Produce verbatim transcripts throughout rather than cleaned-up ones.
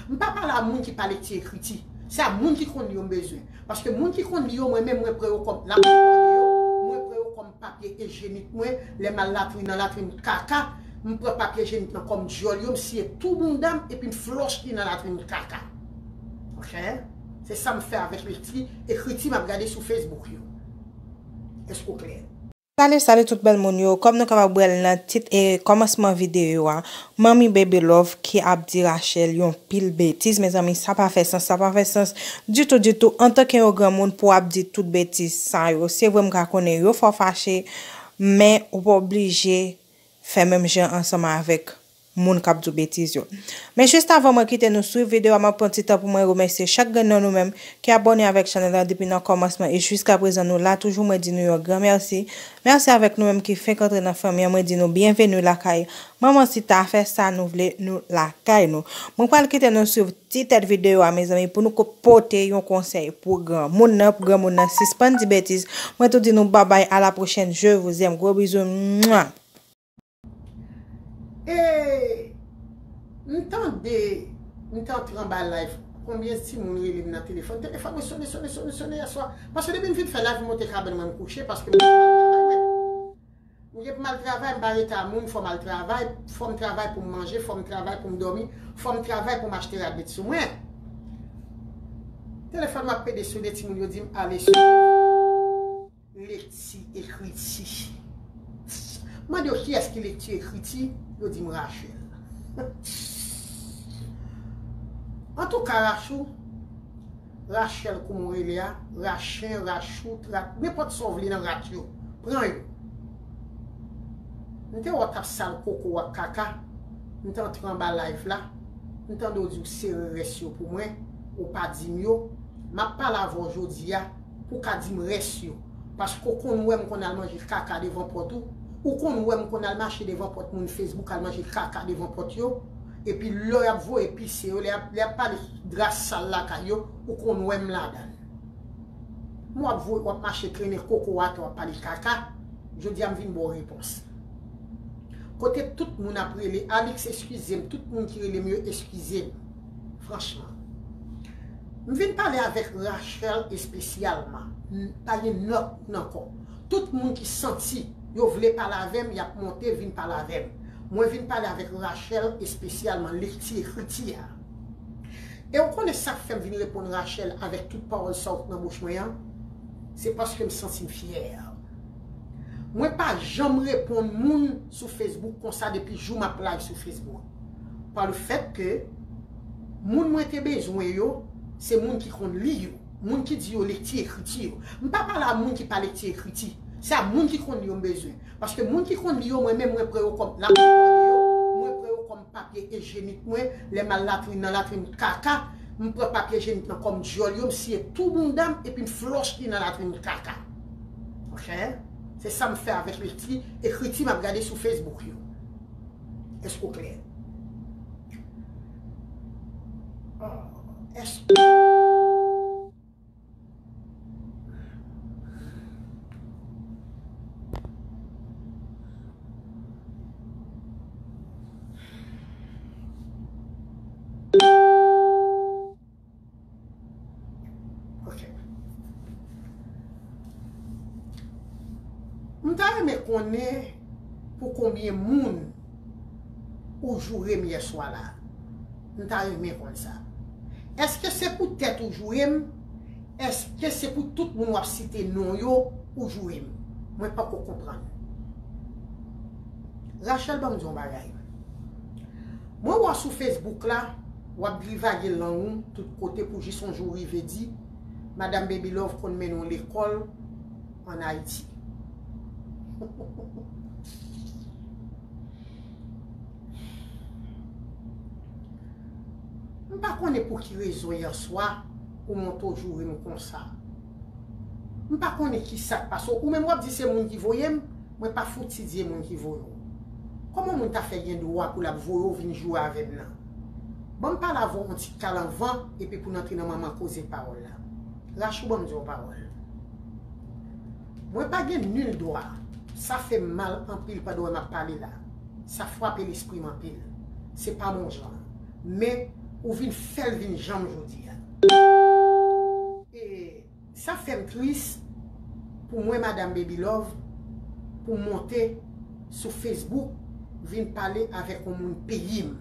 M pa pale a moun ki pa lekti ekriti. Se a moun ki konn li yo m bezwen. Paske moun ki konn li yo, mwen menm, mwen pran yo kòm, la m pale yo, mwen pran yo kòm papye ijyenik mwen, lè m al latrin, nan latrin kaka, m pran papye ijyenik lan kòm dyòl yo, m siye tou bounda m, epi m flòch li nan latrin kaka. Ok? Se sa m fè avèk lekti, ekriti m ap gade sou Facebook yo. Èske w klè? Salut, salut tout bèl moun yo. Kòm nou kapab wè l nan tit e kòmansman videyo a, Manmi Baby Love ki ap di Rachel yon pil betiz. Mezanmi, sa pa fè sans, sa pa fè sans ditou, ditou. Antanke yon granmoun pou w ap di tout betiz sa yo. Se vre m ka konnen yo fò fache, men ou pa oblije fè menm jan ansanm avèk moun k ap di w betiz yo. Men jis avan mwen kite nou swiv videyo a, m ap pran ti tan pou mwen remèsye chak grenn nan nou menm ki abòne avèk chanèl la depi nan kòmansman e jiskaprezan nou la toujou, mwen di nou yon gran mèsi. Mèsi avèk nou menm ki fenk antre nan fanmi an, mwen di nou byenveni lakay Manman Sita, fè sa nou vle, nou lakay nou. Mwen pral kite nou swiv ti tèt videyo a, mezanmi, pou nou ko-, pote yon konsèy pou granmoun nan, pou granmoun nan sispann di betiz. Mwen tou di nou babay, à la prochaine, je vous aime, gwo bizou, mwa. E m tande, m te antre anba live. Konbyen timoun rele m nan telefòn? Telefòn mwen sone, sone, sone, sone yèswa. Paske depi m fin fè live, m monte kabann mwen, m kouche, paske m gen pou m al travay mwen. M gen pou m al travay, m pa rete a moun, fò m al travay, fò m travay pou m manje, fò m travay pou m dòmi, fò m travay pou m achte rad met sou mwen. Telefòn mwen ap pede sone, timoun yo di m ale sou. Lekti, ekriti. Mande yo kiyès ki lekti, ekriti, yo di m Rachel. Antouka, Rachou, Rachel, kouman w rele a, Rachen, Rachou, Ra-, nenpòt sa w vle nan rat yo, pran yo. M te wè w t ap sal koko ak kaka, m te antre anba live la, m tande w di w sere rès yo pou mwen, ou pa di m yo, m ap pale avè w jodi a, pou w ka di m rès yo. Paske w konn wè m konn al manje kaka devan pòt ou. Ou konn wè m konn al mache devan pòt moun Facebook, al manje kaka devan pòt yo. Epi lè y ap voye pise yo, lè y ap, lè y ap pale dra sal lakay yo, ou konn wè m ladan l. M w ap voye, w ap mache trennen koko atè, w ap pale kaka. Jodi a, m vin ba w repons. Kote tout moun ap rele, Alix, eskize m, tout moun ki rele m yo, eskize m. Franchman. M vin pale avèk Rachel espesyalman. N-, pa gen lòt moun ankò. Tout moun ki santi yo vle pale avè m, y ap monte vin pale avè m. Mwen vin pale avèk Rachel espesyalman, lekti ekriti a. E w konnen sa k fè m vin reponn Rachel avèk tout pawòl sa w t nan bouch mwen an? Se paske m santi m fyè. Mwen pa janm reponn moun sou Facebook konsa depi jou m ap live sou Facebook. Pa le fèt ke moun mwen te bezwen yo, se moun ki konn li yo, moun ki di yo lekti ekriti yo. M pa pale a moun ki pa lekti ekriti. Se a moun ki konn li yo m bezwen. Paske moun ki konn li yo, mwen menm, mwen pran yo kòm, la m pran yo, mwen pran yo kòm papye ijyenik mwen, lè m al latrin, nan latrin kaka, m pran papye ijyenik lan kòm dyòl yo, m siye tou bounda m, epi m flòch li nan latrin kaka. Ok? Se sa m fè avèk lekti, ekriti m ap gade sou Facebook yo. Èske w klè? Ah, èske Ok. M ta renmen konnen pou konbyen moun ou joure m yèswa la. M ta renmen konn sa. Èske se pou tèt ou joure m? Èske se pou tout moun w ap site non yo ou joure m? Mwen poko konprann. Rachel, ban m di w yon bagay. Mwen wè w sou Facebook la, w ap drivage lang ou tout kote pou jis yon jou w rive di, Madam Baby Love konn mennen w lekòl ann Ayiti. M pa konnen pou ki rezon yèswa ou monte w joure m konsa. M pa konnen ki sa k pase w. Ou menm w ap di se moun ki voye m, mwen pa fouti di e moun ki voye w. Kòman moun ta fè gen dwa pou l ap voye w vin joure avè m nan? Ban m pale avè w yon ti kal anvan, epi pou n antre nan manman koze pawòl la. Rachou, ban m di w yon pawòl. Mwen pa gen nil dwa. Sa fè m mal anpil pandan w wè m ap pale la. Sa frape lespri m anpil. Se pa m yon jan. Men, Ou vin fè l vin jan m jodi a. E sa fè m tris pou mwen, madanm Baby Love, pou m monte sou Facebook, vin pale avèk yon moun peyi m.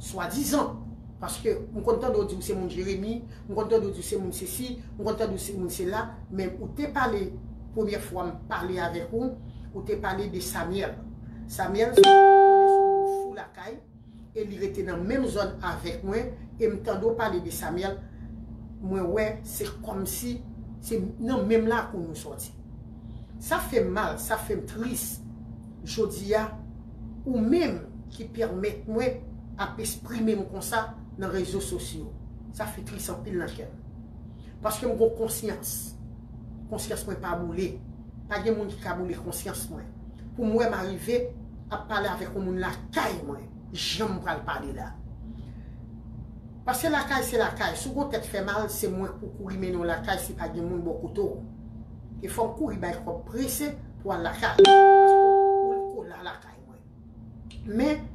Swadizan. Paske m konn tande w di w se moun Jeremi, m konn tande w di w se moun sesi, m konn tande w se moun sela, men ou te pale, premyè fwa m pale avèk ou, ou te pale de Samuel. Samuel, se yon moun fou lakay, e li rete nan menm zòn avèk mwen, e m tande w pale de Samuel, mwen wè se kòmsi se nan menm lakou nou sòti. Sa fè m mal, sa fè m tris. Jodi a, ou menm ki pèmèt mwen ap eksprime m konsa nan rezo sosyo, sa fè tris anpil nan kè m. Paske m gon konsyans. Konsyans mwen pa boule. Pa gen moun ki ka boule konsyans mwen. Pou m wè m arive ap pale avèk yon moun lakay mwen, jan m pral pale la. Paske lakay se lakay. Si w gon tèt fè mal, se mwen k pou kouri mennen w lakay si pa gen moun bò kote w. E fò m kouri bay kòb prese pou al lakay. Paske ou, ou la lakay mwen. Men,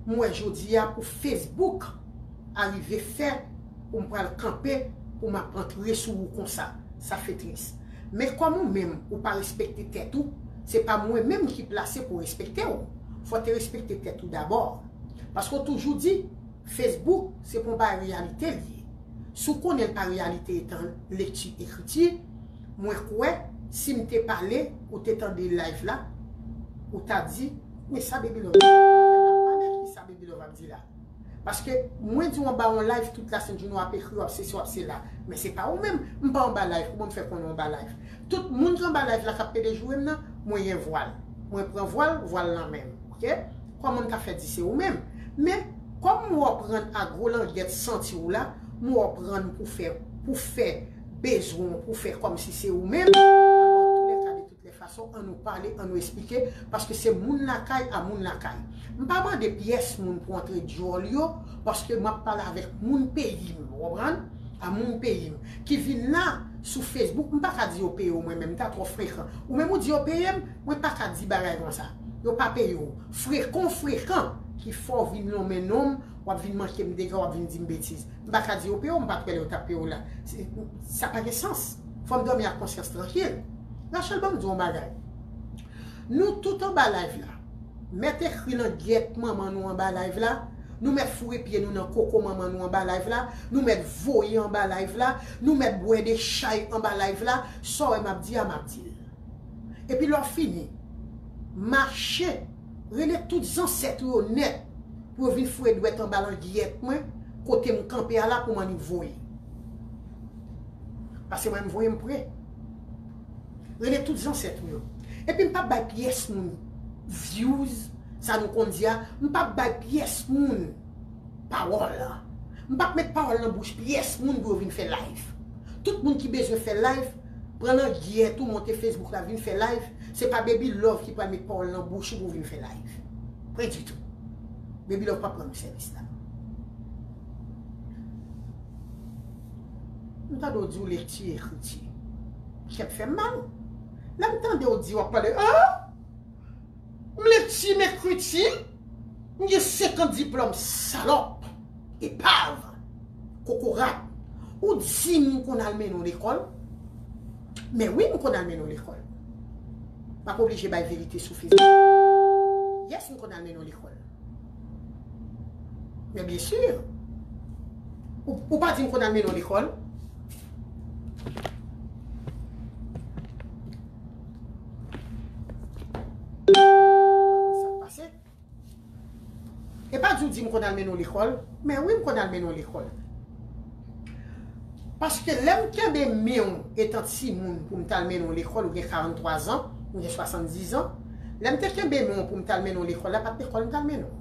m wè jodi a pou Facebook arive fè pou m pral kanpe, pou m ap antre sou ou konsa. Sa fè tris. Men kòm ou menm, ou pa respekte tèt ou, se pa mwen menm ki plase pou respekte w. Fò w te respekte tèt ou dabò. Paske w toujou di, Facebook, se pa yon bagay reyalite l ye. Si w konnen l pa reyalite etan lekti ekriti, mwen kwè, si m te pale, ou te tande live la, ou ta di, men sa Baby Love ap pale, ki sa Baby Love ap di la? Paske mwen di w anba yon live tout lasent jounen w ap ekri, w ap sesi, w ap sela. Men se pa ou menm, m pa anba live, kouman m fè konnen w anba live? Tout moun ki anba live la k ap pede joure m nan, mwen gen vwal. Mwen pran vwal, vwal nan men m. Oke? Kòman m ta fè di se ou menm? Men, kòm m wè w pran a gwo langyèt santi w la, m wè w pran pou fè, pou fè bezwen w, pou fè kòmsi se ou menm. Alò, antoulèka, de tout lè fason, an nou pale, an nou eksplike, paske se moun lakay a moun lakay. M pa mande pyès moun pou antre djòl yo, paske m ap pale avèk moun peyi m, w konprann? A moun peyi m, ki vin la sou Facebook, m pa ka di yo peye w, mwen menm, m ta twò frekan. Ou menm ou di yo peye m, mwen pa ka di bagay konsa. Yo pa peye w. Frekan w frekan, ki fè w vin lonmen non m, w ap vin manke m dega, w ap vin di m betiz. M pa ka di yo peye w, m pa t kwè lè yo t ap peye w la. Se, sa pa gen sans. Fò m dòmi ak konsyans trankil. Rachel, ban m di w yon bagay. Nou tout anba live la. Mèt ekri langyèt manman nou anba live la. Nou mèt foure pye nou nan koko manman nou anba live la. Nou mèt voye anba live la. Nou mèt bwè de chay anba live la. Sa w wè m ap di a, m ap di l. Epi lè w fini, mache, rele tout zansèt ou yo nèt pou yo vin foure dwèt anba langyèt mwen, kote m kanpe a la pou m annik voye. Paske mwen m voye m pre. Rele tout zansèt ou yo. Epi m p ap bay pyès moun views, sa nou konn di a, m p ap bay pyès moun pawòl. M p ap met pawòl nan bouch pyès moun pou yo vin fè live. Tout moun ki bezwen fè live, pran langyèt ou monte Facebook la vin fè live, se pa Baby Love ki pral met pawòl nan bouch ou pou w vin fè live. Pwen ditou. Baby Love p ap rann ou sèvis la. M tande w di w lekti ekriti. Kè m fè m mal. Lè m tande w di w ap pale, ah! M lekti, m ekriti, m gen senkant diplòm, salòp, epav, kokorat. Ou di m konn al mennen w lekòl? Men wi, m konn al mennen w lekòl. M ap oblije bay verite sou Facebook. Yes, m konn al mennen w lekòl. Men byen si. Ou, ou pa di m konn al mennen w lekòl. Sa k pase? E pa di w di m konn al mennen w lekòl, men wi, m konn al mennen w lekòl. Paske lè m kenbe men w etan timoun pou m t al mennen w lekòl, ou gen karannntwa zan, m gen swasanndizan, lè m te kenbe men w pou m t al mennen w lekòl la, pa t lekòl m t al mennen w.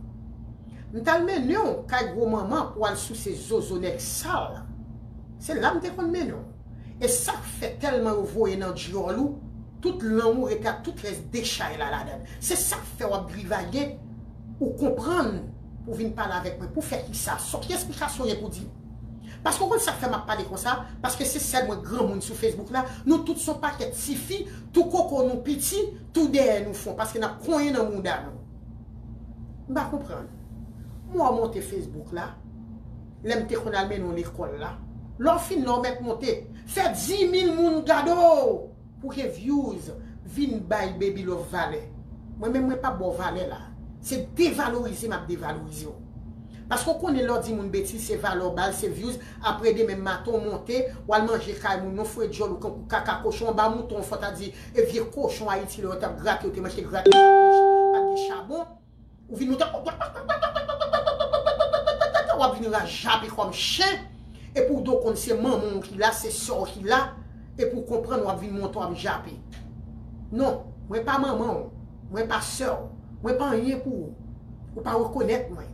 M t al mennen w kay gwo manman pou w al souse zozo nèg sal. Se la m te konn mennen w. E sa k fè tèlman yo voye nan dyòl ou, tout lanm ou rete ak tout rès dechay la ladan l. Se sa k fè w ap grivage, ou konprann pou vin pale avèk mwen. Pou fè kisa? Sa, ki esplikasyon w gen pou di m? Paske w konn sa k fè m ap pale konsa? Paske se sèl mwen granmoun sou Facebook la, nou tout se yon pakèt tifi, tou koko nou piti, tou dèyè nou fon, paske n ap konyen nan mouda nou. M pa konprann. M wè w monte Facebook la, Lè m te konn al mennen w lekòl la. Lè w fin, lè w mèt monte, fè dis mil moun gade w pou gen views, vin bay Baby Love valè. Mwen menm, mwen p ap ba w valè la. Se devalorize m ap devalorize w. Paske w konnen lè w di moun betiz, se valè w ba l, se views, apre demen maten w monte, w al manje kay moun, non, foure djòl ou kankou kaka kochon, anba mouton, fò ta di, e vye kochon Ayiti lè yo t ap grate, yo te manje grate, pa t gen chabon. Ou vin monte, w ap vin raz jape kòm chen, epi w do konn se manman w ki la, se sè w ki la, epi w konprann w ap vin monte w ap jape. Non, mwen pa manman w, mwen pa sè w, mwen pa anyen pou ou, ou pa rekonèt mwen.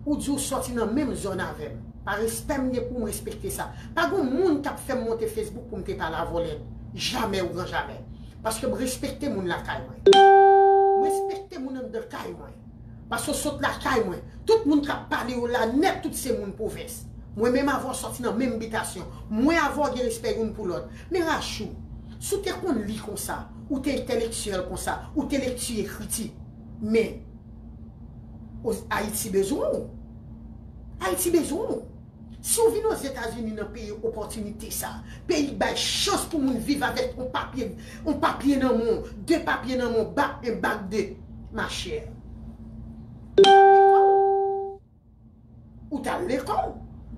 Ou di w sòti nan menm zòn avè m. Pa respè m gen pou m respekte sa. Pa gen moun k ap fè m monte Facebook pou m te pale avè w lèd. Jamè ou gran jamè. Paske m respekte moun lakay mwen. M respekte moun anndan kay mwen. Paske w sot lakay mwen. Tout moun k ap pale yo la nèt, tout se moun pwovens. Mwen menm avè w sòti nan menm bitasyon. Mwen avè w gen respè youn pou lòt. Men Rachou, si w te konn li konsa, ou te entèlektyèl konsa, ou te lekti ekriti. Men, Oz- Ayiti bezwen w. Ayiti bezwen w. Si w vin Ozetazini nan peyi opòtinite sa, peyi k bay chans pou moun viv avèk yon papye, yon papye nan men w, de papye nan men w, bak en, bak de, machè. Ou t al lekòl.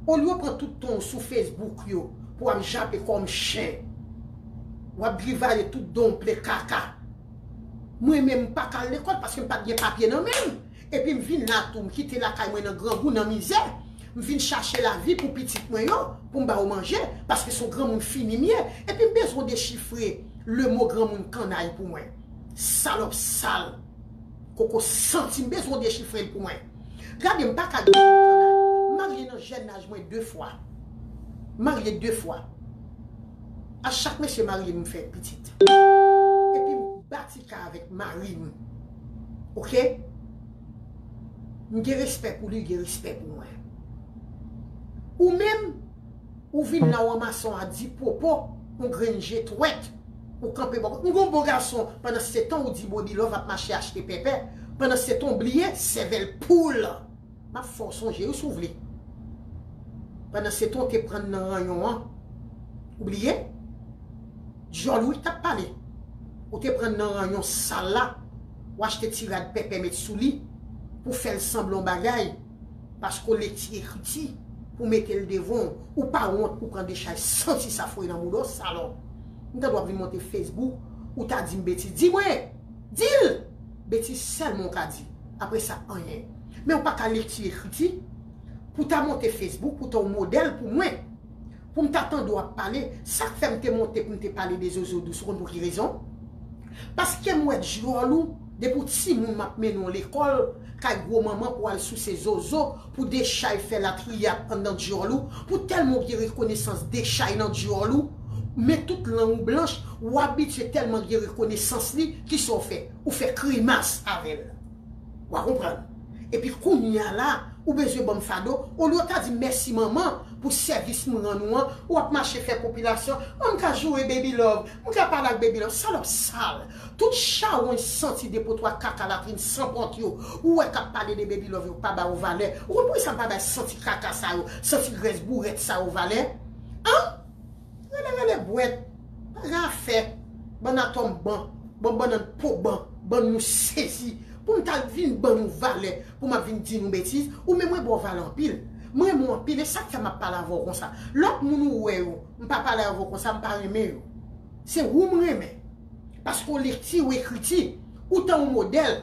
Olye w pran tout tan w sou Facebook yo pou w ap jape kòm chen. W ap grivaye tout dan w plen kaka. Mwen menm, m pa ka al lekòl paske m pa t gen papye nan men m. Epi m vin la tou, m kite lakay mwen nan grangou, nan mizè. M vin chache lavi pou pitit mwen yo, pou m ba yo manje, paske se yon granmoun fini m ye. Epi m bezwen dechifre le mo granmoun kannay pou mwen. Salòp sal. Koko santi, m bezwen dechifre l pou mwen. Gade, m pa ka granmoun kannay. M marye nan jèn laj mwen de fwa. M marye de fwa. A chak mesye marye m, m fè pitit. Epi m bati kay avèk mari m. Oke? M gen respè pou li, li gen respè pou mwen. Ou menm, ou vin la, w ranmase yon adi pwopo, yon grenn je twèt, ou kanpe bò kote. M gon bon gason, pandan se tan ou di Bobby Love ap mache achte pèpè, pandan se tan w bliye, sèvèl poul. M ap fè w sonje wi si w vle. Pandan se tan w te pran nan ranyon an. Ou bliye? Djòl wi k t ap pale. Ou te pran nan ranyon sal la. Ou achte ti rad pèpè met sou li. Pou fè l sanble yon bagay. Paske w lekti ekriti. Pou mete l devan w. Ou pa wont pou pran dechay santi sa foure nan mouda w, salòp. M tande w ap vin monte Facebook. Ou ta di m betiz. Di mwen! Di l! Betiz sèlman w ka di. Apre sa, anyen. Men w pa ka lekti ekriti pou ta monte Facebook, pou ta yon modèl pou mwen. Pou m ta tande w ap pale, sa k fè m te monte pou m te pale de Zozo Dous, ou konn pou ki rezon? Paske m wè djòl ou, depi w timoun m ap mennen w lekòl, kay gwo manman pou w al souse zozo, pou dechay fè latriyad anndan djòl ou, pou tèlman w gen rekonesans dechay nan djòl ou, men tout lang ou blanch, ou abitye tèlman gen rekonesans li, kisa w fè? Ou fè grimas avè l. W a konprann? Epi kounye a la, ou bezwen ban m fado, olye w ta di m mèsi manman pou sèvis m rann ou an, w ap mache fè konpilasyon, an m ka joure Baby Love, m ka pale ak Baby Love, salòp sal. Tout chawony santi depotwa kaka latrin san pòt yo, ou wè k ap pale de Baby Love yo pa ba yo valè. Ou konn poukisa m pa bay santi kaka sa yo, santi grès bourèt sa yo valè? An? Rele, rele bwèt. Pa gen afè. Bann atòm ban. Bann bannann po ban. Bann nou sezi. Pou m ta vin ban nou valè. Pou m ap vin di nou betiz. Ou menm mwen ba w valè anpil. M renmen w anpil. E sa k fè m ap pale avè w konsa. Lòt moun ou wè yo, m pa pale avè w konsa, m pa renmen yo. Se ou m renmen. Paske w lekti, w ekriti. Ou tan yon modèl.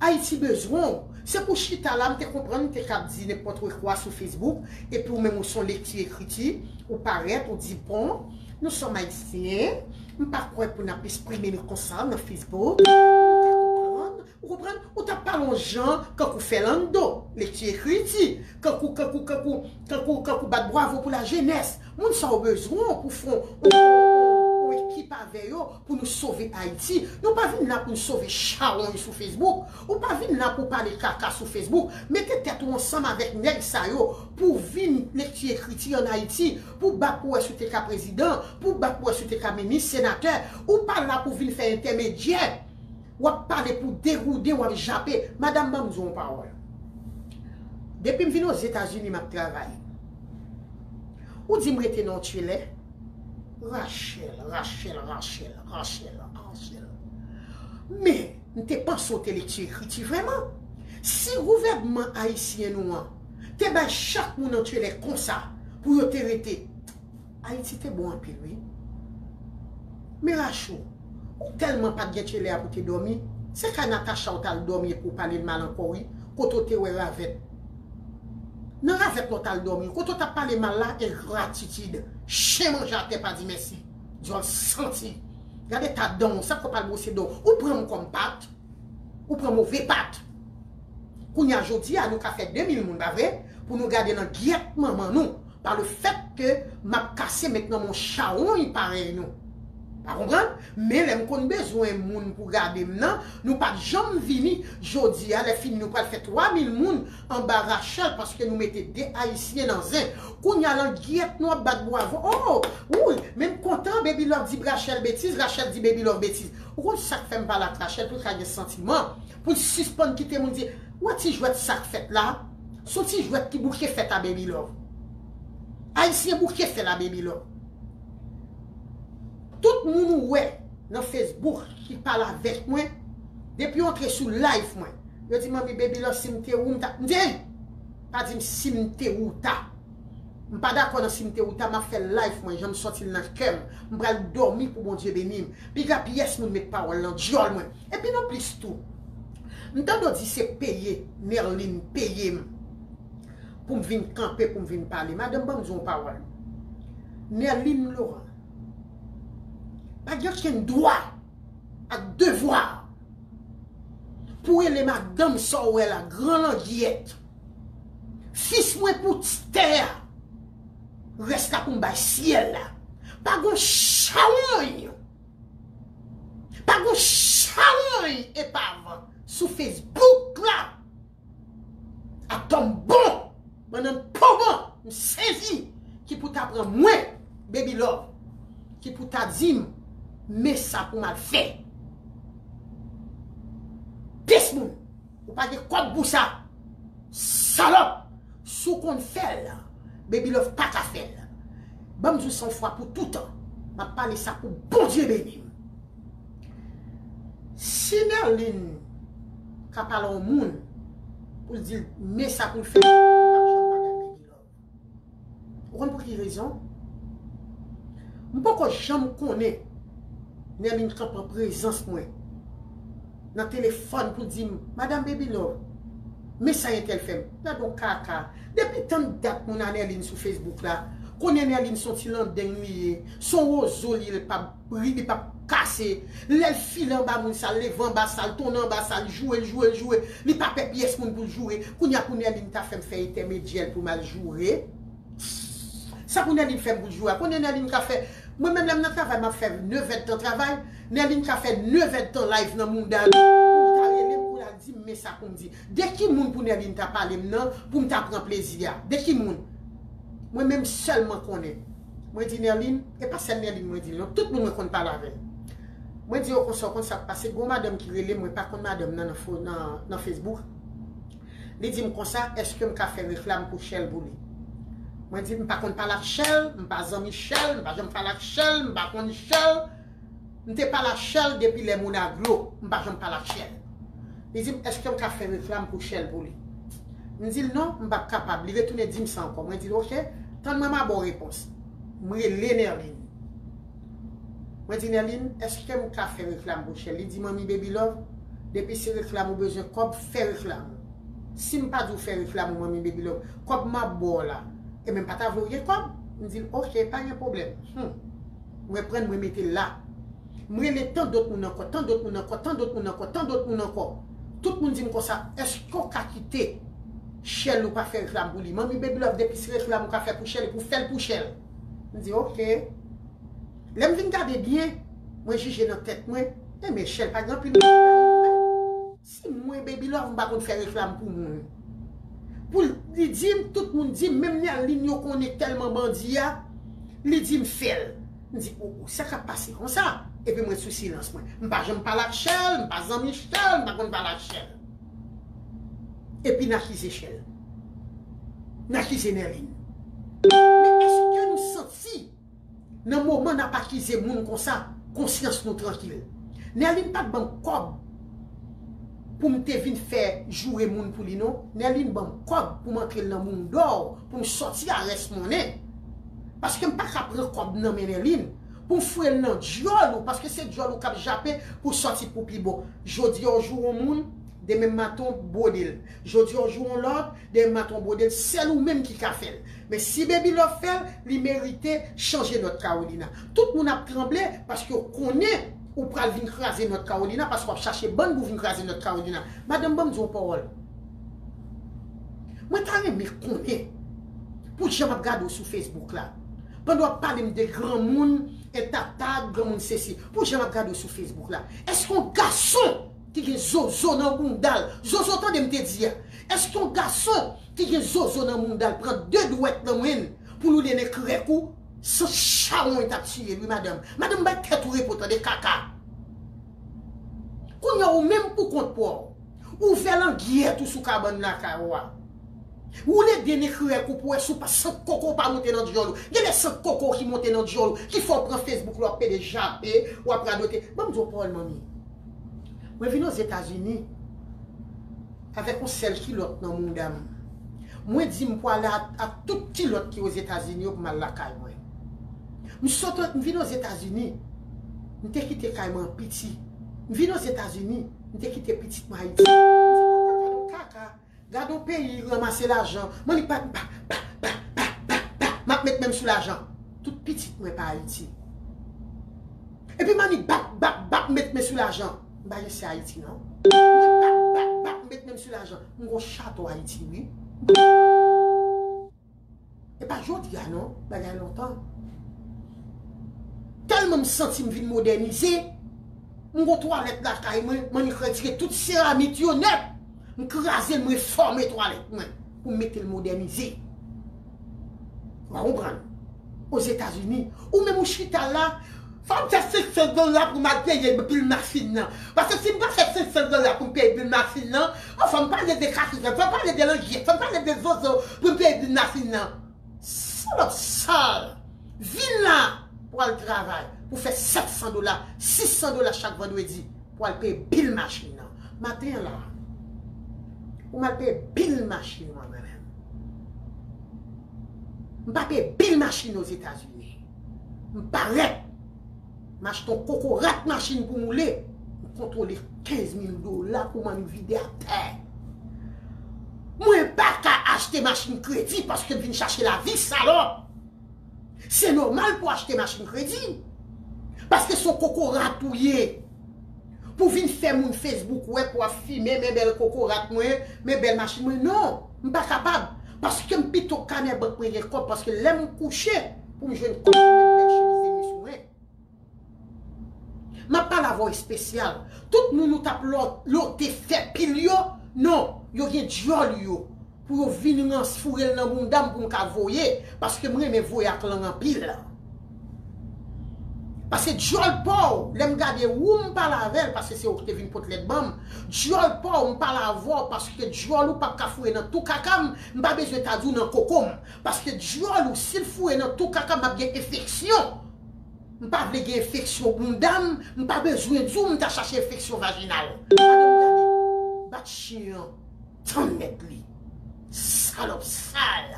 Ayiti bezwen w. Se pou chita la, m te konprann m te kab di nenpòt kwa sou Facebook, epi ou menm ou se yon lekti ekriti, ou parèt, ou di bon, nous sommes haïtiens, m pa kwè pou n ap eksprime nou konsa nan Facebook, ou ka konprann, ou konprann, ou t ap pale yon jan, kankou Fèlando, lekti ekriti, kankou, kankou, kankou, kankou, kankou bat bwavo pou lajenès. Moun sa yo bezwen w pou fè yon, yon, yon, yon ekip avè yo pou nou sove Ayiti. Nou pa vin la pou n sove chawony sou Facebook. Ou pa vin la pou pale kaka sou Facebook. Mete tèt ou ansanm avèk nèg sa yo pou vin lekti ekriti ann Ayiti, pou bat pou wè si w te ka prezidan, pou bat pou wè si w te ka minis, senatè. Ou pa la pou vin fè entèmedyè. W ap pale pou degoude, w ap jape. Madanm, ban m di w yon pawòl. Depi m vin Ozetazini, m ap travay. Ou di m rete nan yon tjelè? Rachel, Rachel, Rachel, Rachel, Rachel. Men, m te panse w te lekti ekriti vrèman. Si gouvènman ayisyen nou an te bay chak moun yon tjelè konsa pou yo te rete, Ayiti te bon anpil, wi. Men Rachou, ou tèlman pa t gen tjelè a pou te dòmi, se kay Natacha w t al dòmi epi w pale l mal ankò, wi, kote w te wè ravèt. Nan ravèt la w t al dòmi, kote w t ap pale mal la, engratitid, chen manje atè pa di mèsi, dyòl santi. Gade ta dan w, sa k w pral bwose dan w, ou pran m kòm pat, ou pran move pat. Kounye a jodi a, nou ka fè de mil moun, pa vre? Pou nou gade nan gyèt manman nou. Pa le fèt ke m ap kase met nan men yon chawony parèy nou. Pa konprann? Men lè m konn bezwen moun pou gade m nan, nou pa t janm vini. Jodi a, lè fini, nou pral fè twa mil moun anba Rachel paske nou mete de Ayisyen nan zen. Kounye a, nan gyèt nou ap bat bwavo. Oh, wi, men m kontan, Baby Love di Rachel betiz, Rachel di Baby Love betiz. Ou konn sa k fè m pale ak Rachel pou l ka gen santiman, pou l sispann kite moun di, wè ti jwèt sa k fèt la, se yon ti jwèt ki bouke fèt a Baby Love. Ayisyen bouke fè l a Baby Love. Tout moun ou wè nan Facebook ki pale avèk mwen, depi yo antre sou live mwen, yo di, manmi, Baby Love, si m te ou, m ta, m di, pa di m si m te ou ta. M pa dakò nan si m te ou ta, m ap fè live mwen, jan m sòti l nan kè m. M pral dòmi pou Bondye beni m. Piga pyès moun met pawòl nan dyòl mwen. Epi nan plis tou, m tande w di se peye, Nerline peye m pou m vin kanpe, pou m vin pale. Madanm, ban m di w yon pawòl. Nerline Laurent pa gen okenn dwa ak devwa pou rele madanm sa w wè la, gran langyèt. Fis mwen pou tè a, rès la pou m bay syèl la. Pa gon chawony, pa gon chawony epav sou Facebook la. Atò m bon, bannann poman, m sezi ki pou ta pran mwen, Baby Love, ki pou ta di m, men sa pou m al fè. Pis moun, ou pa gen kòb pou sa. Salòp, si w konn fè l, Baby Love pa ka fè l. Ban m di w sa yon fwa pou toutan. M ap pale sa pou Bondye beni m. Si Nerline ka pale yon moun pou l di l men sa pou l fè, li p ap janm madanm Baby Love. Ou konn pou ki rezon? M poko janm konnen Nerline kanpe an prezans mwen nan telefòn pou l di m, madanm Baby Love, men sa entèl fè m. Gad yon kaka. Depi tann dat moun a Nerline sou Facebook la, konnen Nerline se yon ti landeng li ye, se yon wozo li ye, l p ap bri, li p ap kase. Lè l file anba moun sa, l leve anba sa, l tounen anba sa, l joure, l joure, l joure. Li pa pè pyès moun pou l joure. Kounye a pou Nerline ta fè m fè entèmedyè l pou m al joure. Sa pou Nerline fè m pou l joure a? Konnen Nerline ka fè, mwen menm lè m nan travay, m ap fè nèf èdtan travay. Nerline ka fè nèf èdtan live nan mouda l pou l ta rele m, pou l al di m men sa pou m di. De ki moun pou Nerline ta pale m nan pou m ta pran plezi a? De ki moun? Mwen menm sèlman konnen. Mwen di Nerline, e pa sèl Nerline mwen di l non, tout moun mwen konn pale avè l. Mwen di yo konsa, w konn sa k pase, gon madanm ki rele m, mwen pa konn madanm nan nan, fo- nan, nan Facebook. Li di m konsa, èske m ka fè reklam pou Shell pou li? Mwen di, m pa konn pale ak Shell, m pa zanmi Shell, m pa janm pale ak Shell, m pa konn Shell. M te pale ak Shell depi lè Monaglo, m pa janm pale ak Shell. Li di m, èske m ka fè reklam pou Shell pou li? M di l non, m p ap kapab. Li retounen di m sa ankò. Mwen di l, oke, tann mwen m a ba w repons. M rele Nerline. Mwen di, Nerline, èske m ka fè reklam pou Shell? Li di, manmi Baby Love, depi se reklam ou bezwen kòb, fè reklam ou. Si m pa di w fè reklam ou, manmi Baby Love, kòb m ap ba w la, ebyen m pa ta vle w gen kòb. M di l, oke, pa gen pwoblèm. Hmm. Mwen pran l, mwen mete l la. M rele tan dòt moun ankò, tan dòt moun ankò, tan dòt moun ankò, tan dòt moun ankò. Tout moun di m konsa, èske w ka kite Shell ou pa fè reklam pou li? Manmi Baby Love, depi se reklam ou ka fè pou Shell, epi w fè l pou Shell. M di, oke. Lè m vin gade byen, mwen jije nan tèt mwen, enben Shell pa gen anpil moun. Si mwen, Baby Love, m pa konn fè reklam pou moun. Pou li di m, tout moun di m, menm Nerline yo konnen tèlman bandi a, li di m fè l. M di, o, o, sa k ap pase konsa? Epi mwen sou silans mwen. M pa janm pale ak Shell, m pa zanmi Shell, m pa konn pale ak Shell. Epi n akize Shell. n akize Nerline. Men èske nou santi nan moman n ap akize moun konsa, konsyans nou trankil? Nerline pa t ban m kòb pou m te vin fè joure moun pou li non. Nerline ban m kòb pou m antre l nan Moondor, pou m sòti a rès monnen. Paske m pa ka pran kòb nan men Nerline pou m foure l nan dyòl ou, paske se dyòl ou k ap jape pou sòti pou pi bon. Jodi a w joure yon moun, demen maten w bwode l. Jodi a w joure yon lòt, demen maten w bwode l. Sèl ou menm ki ka fè l. Men si Baby Love fè l, li merite chanje North Carolina. Tout moun ap tranble paske yo konnen ou pral vin kraze North Carolina, paske w ap chache bann pou vin kraze North Carolina. Madanm, ban m di w yon pawòl. Mwen ta renmen konnen pou jan m ap gade w sou Facebook la. Pandan w ap pale m de granmoun, entata, granmoun sesi. Pou jan m ap gade w sou Facebook la. Èske yon gason ki gen zozo nan bounda l, zozo tande m te di a. Èske yon gason ki gen zozo nan bounda l pran de dwèt nan men l pou l woule nan krèk ou, san chawony t ap tiye l wi madanm. Madanm bay tèt ou repo tande kaka. Kounye a ou menm pou kont pa w. Ouvè langyèt ou sou kabann lakay ou a. Woule de nen krèk ou pou wè si w pa sant koko w pa monte nan dyòl ou. Genlè sant koko w ki monte nan dyòl ou, ki fè w pran Facebook la w ap pede jape, w ap radote. Ban m di w yon pawòl manmi. Mwen vin Ozetazini avèk yon sèl kilòt nan mounda m. Mwen di m pou ale a, a tout kilòt ki Ozetazini yo pou m al lakay mwen. M sot, m vin Ozetazini, m te kite kay mwen piti. M vin Ozetazini, m te kite pitit mwen Ayiti. M di papa gade yon kaka. Gade yon peyi ranmase lajan. Mannik pa pa pa pa pa pa pa. M ap met men m sou lajan. Tout pitit mwen pa Ayiti. Epi mannik bap bap bap met men sou lajan. M pa gen se Ayiti non. Mwen bap bap bap met men m sou lajan. M gon chato Ayiti wi. E pa jodi a non, bagay lontan. Tèlman m santi m vin modènize, m gon twalèt lakay mwen, m annik retire tout seramik yo nèt. M kraze l, m refòme twalèt mwen pou m mete l modènize. Ou a konprann? Ozetazini, ou menm ou chita la, fò m fè senk san dola pou m al peye bil machin nan. Paske si m pa fè senk san dola pou m peye bil machin nan, an fò m pale de kachikèt, fò m pale de langyèt, fò m pale de zozo pou m peye bil machin nan. Salòp sal! Vin la pou al travay, pou fè sèt san dola, sis san dola chak vandredi, pou al peye bil machin nan. Maten an la, pou m al peye bil machin mwen, mwen menm. M pa peye bil machin Ozetazini. M parèt. M achte yon kokorat machin pou m woule. M kontwole kenz mil dola pou m annik vide atè. Mwen pa ka achte machin kredi paske m vin chache lavi, salòp. Se nòmal pou achte machin kredi. Paske se yon kokorat ou ye. Pou vin fè moun Facebook wè pou ap fimen, men bèl kokorat mwen, men bèl machin mwen. Non, m pa kapab. Paske m pito kanè bank mwen gen kòb, paske lè m kouche, pou m jwenn kòb pou m met bèl chemiz de nwi sou mwen. M ap pale avè w espesyal. Tout moun ou t ap lo-, lote fè pil yo, non, yo gen dyòl yo. Pou yo vin rans foure l nan bounda m pou m ka voye, paske m renmen voye ak lang anpil. Paske dyòl pa w, lè m gade ou m pale avè l, paske se ou ki te vin pot lèt ban m, dyòl pa w, m pale avè w, paske dyòl ou p ap ka foure nan tou kaka m, m pa bezwen ta di w nan koko m. Paske dyòl ou, si l foure nan tou kaka m, m ap gen enfeksyon. M pa vle gen enfeksyon bounda m, m pa bezwen di w m ta chache enfeksyon vajinal. Madanm gade, bat chen an, tann mèt li. Salòp sal.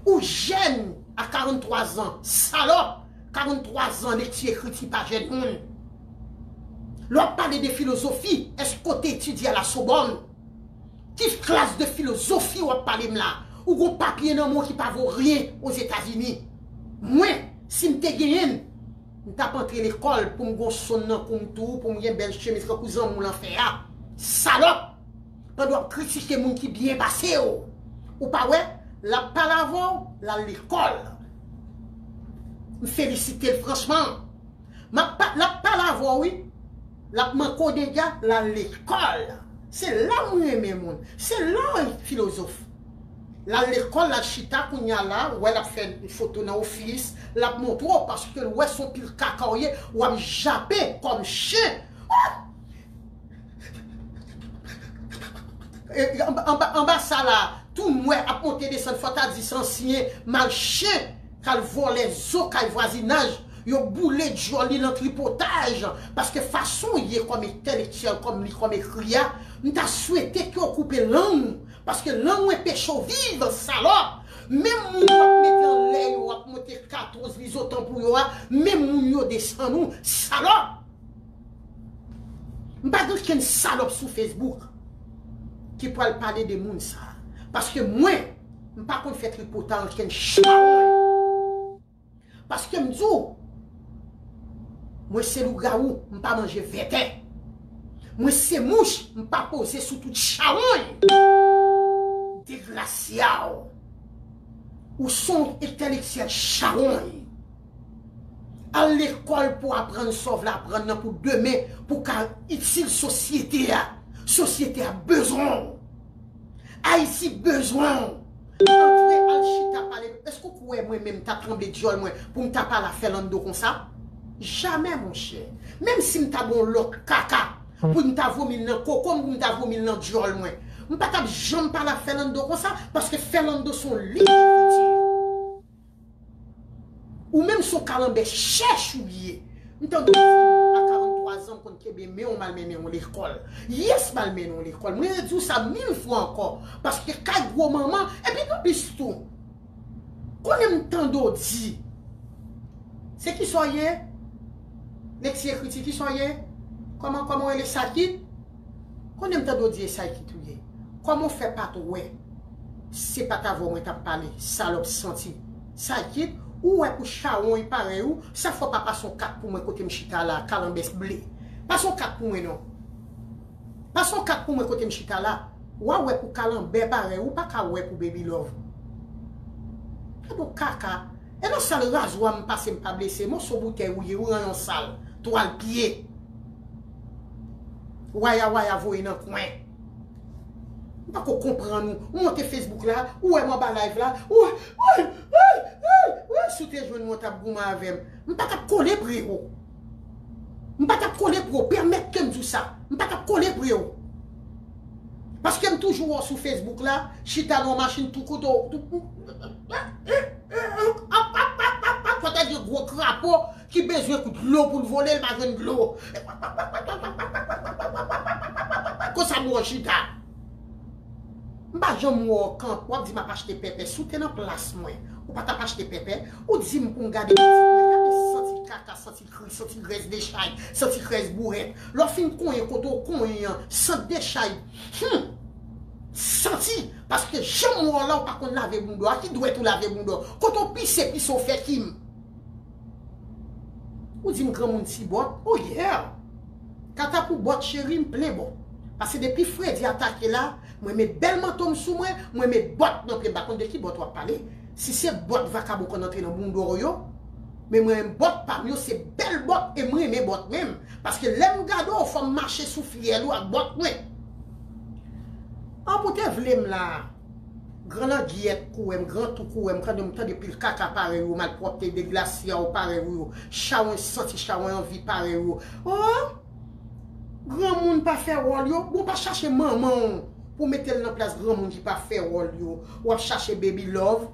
Ou jèn a karant twa zan, salòp, karant twa zan, lekti ekriti pa jèn moun. Lè w ap pale de filozofi, èske w te etidye a la Sorbonne? Ki klas de filozofi w ap pale m la? Ou gon papye nan men w ki pa vo ryen Ozetazini. Mwen, si m te genyen l, m t ap antre lekòl pou m gon sonn nan kou m tou, pou m gen bèl chemiz kankou zanmi w lanfè a. Salòp! Pandan w ap kritike moun ki byen pase w. Ou pa wè? L ap pale avè w, l al lekòl. M felisite l franchman. M ap pa-, l ap pale avè w, wi. L ap manke w dega, l al lekòl. Se la mwen renmen moun. Se la w filozof. L al lekòl, l al chita kounye a la, w wè l ap fè foto nan ofis, l ap montre w paske l wè se yon pil kaka w ye, w ap jape kòm chen. Oh! E, anba, anba, anba sa la, Tou nwè ap monte desann, fò ta di se ansyen malchen k al vòlè zo kay vwazinaj. Yo boule dyòl li nan tripotaj. Paske fason w ye kòm entèlektyèl, kòm li, kòm ekri a, m ta swete ke w koupe lang ou. Paske lang ou enpeche w viv, salòp. Menm moun w ap mete anlè yo, w ap monte katòz lizotan pou yo a, menm moun yo desann ou, salòp. M pa gen okenn salòp sou Facebook ki pral pale de moun sa. Paske mwen, m pa konn fè tripotay okenn chawony. Paske m di w, mwen se lougawou, m pa manje vètè. Mwen se mouch, m pa poze sou tout chawony. Degrasya w. Ou se yon entèlektyèl chawony. Al lekòl pou aprann sa w vle aprann nan pou demen, pou w ka itil sosyete a. Sosyete a bezwen w. Ayiti bezwen w. Antre al chita pale. Èske w kwè mwen menm m ta tranble dyòl mwen pou m ta pale a Fèlando konsa? Jamè, monchè. Menm si m ta ba w lòt kaka, pou m ta vomi l nan koko m, pou m ta vomi l nan dyòl mwen, m pa t ap janm pale a Fèlando konsa, paske Fèlando se yon liv ekriti. Ou menm se yon kalanbè chèch ou ye. M tande w di m a karant twa zan m konn kenbe men w, m al mennen w lekòl. Yes, m al mennen w lekòl. Mwen redi w sa mil fwa ankò. Paske kay gwo manman, epi anplis tou, konnen m tande w di, se kisa w ye? Leksi ekriti, kisa w ye? Kòman, kòman w rele, Sakit? Konnen m tande w di e Saykit ou ye. Kòman w fè pa t wè? Se pa t avè w mwen t ap pale, salòp santi. Saykit, ou wè pou chawony parèy ou, sa fè w pa pase yon kat pou mwen kote m chita la, kalanbè ble. Pase yon kat pou mwen non. Pase yon kat pou mwen kote m chita la. W a wè pou kalanbè parèy ou, ou pa ka wè pou Baby Love. Gade yon kaka. E nan sal razwa m pase m pa blese. Moso boutèy ou ye, ou ranyon sal. Twal pye. Waya waya voye nan kwen. M pako konprann ou. Ou monte Facebook la, ou wè m anba live la, ou, ou, ou, ou, ou, si w te jwenn mwen w t ap goumen avè m. M pa t ap kole pre w. M pa t ap kole pre w. Pèmèt ke m di w sa. M pa t ap kole pre w. Paske m toujou wè w sou Facebook la, chita nan yon machin tou kote w. Fò ta gen gwo krapo ki bezwen kout dlo pou l vole, l pa jwenn dlo. Konsa m wè w chita. M pa janm wè w kanpe, w ap di m ap achte pèpè. Si w te nan plas mwen, ou pa t ap achte pèpè? Ou di m pou m gade pitit mwen, gade santi kaka, santi kri, santi rès dechay, santi rès bourèt. Lè w fin konyen kote w konyen an, sant dechay. Hum! Santi! Paske janm wè w la, ou pa konn lave bounda w. A ki dwèt ou lave bounda w? Kote w pise, pise w fè kim. Ou di m granmoun ti bòt? Oh yeah! Kata pou bòt cheri, m plen bòt. Paske depi fredi atake la, mwen met bèl manto m sou mwen, mwen met bòt nan pye m. M pa konn de ki bòt w ap pale. Si se bòt vakabon konn antre nan bounda w yo, men mwen menm bòt pa m yo se bèl bòt e m renmen bòt menm. Paske lè m gade w, fò m mache sou fyèl ou ak bòt mwen. An pou te vle m la. Gran langyèt kouwè m, gran tou kouwè m, kande m tande pil kaka parèy ou, malpwòpte, deglasya w parèy ou yo, chawony santi, chawony anvi parèy ou yo. Oh! Granmoun pa fè wòl yo. Bon, pa chache manman w pou mete l nan plas granmoun ki pa fè wòl yo. W ap chache Baby Love.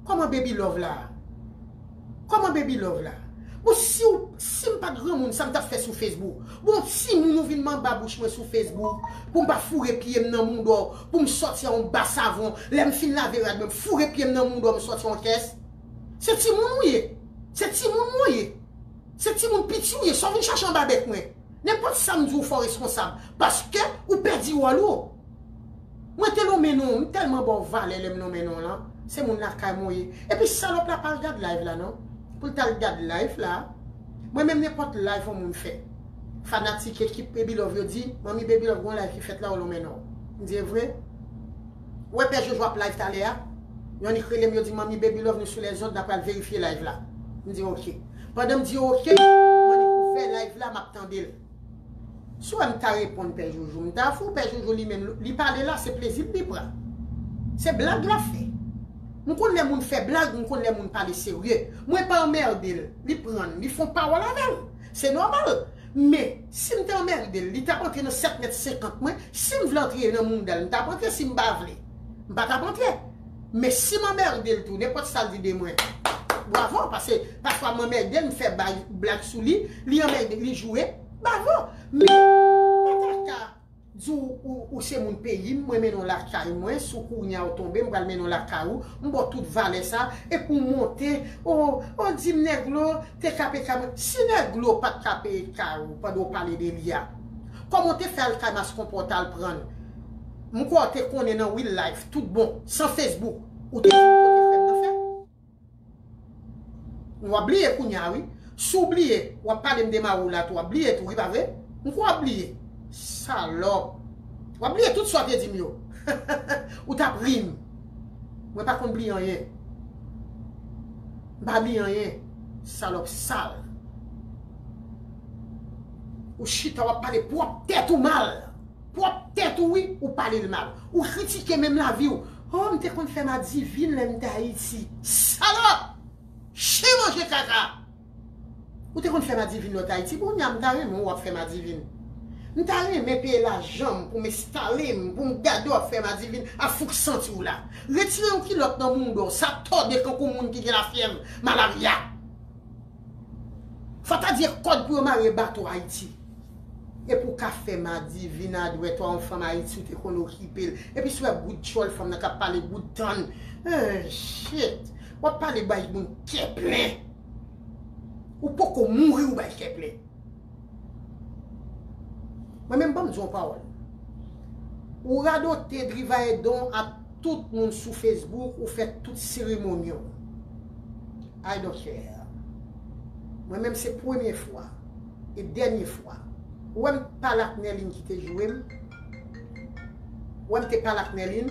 Kòman Baby Love la? Kòman Baby Love la? Bon, si w, si m pa t granmoun, sa m t ap fè sou Facebook? Bon, timoun ou vin m anba bouch mwen sou Facebook, pou m pa foure pye m nan mounda w, pou m sòti a yon ba savon, lè m fin lave rad mwen, m foure pye m nan mounda w, m sòti a yon kès. Se timoun ou ye. Se timoun mwen w ye. Se timoun piti ou ye. Sa w vin chache anba bèk mwen? Nenpòt sa m di w, fò w reskonsab. Paske ou pèdi wòl ou. Mwen te lonmen non w, m tèlman ba w valè lè m lonmen non w lan. Se moun lakay mwen w ye. Epi salòp la pa al gad live la non. Pou l t al gad live la. Mwen menm nenpòt live yon moun fè. Fanatik ekip Baby Love yo di, manmi Baby Love gon live ki fèt la w lonmen non w. M di e vre? Ou wè Pè Jojo ap live talè a? Yon nik rele m, yo di manmi Baby Love nou sou lèzond, n a pral verifye live la. M di oke. Pandan m di oke, m annik ouvè live la, m ap tande l. Si w wè m ta reponn Pè Jojo, m ta fou. Pè Jojo li menm, li pale la, se plezi l li pran. Se blag l ap fè. M konn lè moun fè blag, m konn lè moun pale serye. Mwen pa anmède l. Li pran l, li fè yon pawòl avè l. Se nòmal. Men, si m te anmède l, li t ap antre nan sèt mèt senkant mwen. Si m vle antre nan mounda l, m t ap antre si m pa vle. M pa t ap antre. Men si m anmède l tou, nenpòt sa l di de mwen, bravo, paske pafwa m anmède l, m fè bay, blag sou li, li anmède, li joure, bravo. Men m pa ta ka di w, ou, ou se moun peyi m, mwen mennen w lakay mwen, si w kounye a w tonbe, m pral mennen w lakay ou, m ba w tout valè sa, epi w monte, o, o, di m nèglo te ka peye kay mwen. Si nèglo pa t ka peye kay ou pandan w pale de li a, kòman w te fè al kay Maskonpò w t al pran l? M kwè w te konnen nan real life, tout bon, san Facebook, ou te di m kote frè m nan fè. W ap bliye kounye a, wi. Si w bliye, w ap pale m de mari w la tou, w ap bliye tou, wi, pa vre? M kwè w ap bliye. Salòp. W ap bliye tout sa w te di m yo. Ou t ap ri m. Mwen pa konn bliye anyen. M pa bliye anyen. Salòp sal. Ou chita, w ap pale pwòp tèt ou mal. Pwòp tèt ou, wi, ou pale l mal. Ou kritike menm lavi w. Oh, m te konn fè madivin lè m te Ayiti. Salòp! Chen manje kaka! Ou te konn fè madivin lè w te Ayiti. Bon, kounye a m ta renmen w ap fè madivin. M ta renmen peye lajan m pou m enstale m, pou m gade w ap fè madivin a fouk santi w la. Retire yon kilòt nan mounda w, sa tòde kankou moun ki gen lafyèv malarya. Fò ta di e kòd pou yo mare bato Ayiti. Epi w ka fè madivin a dwèt ou a yon fanm Ayiti ou te konn okipe l. Epi si w wè bout djòl fanm nan k ap pale bout tann. Eh, shit. W ap pale bay moun kè plen. Ou poko mouri ou bay kè plen. Mwen menm ban m di yon pawòl. Ou radote drivaye don a tout moun sou Facebook, ou fè tout seremoni w. I don't care. Mwen menm se premye fwa e dènye fwa. Ou wè m pale ak Nèlin ki te joure m? Ou wè m te pale ak Nèlin?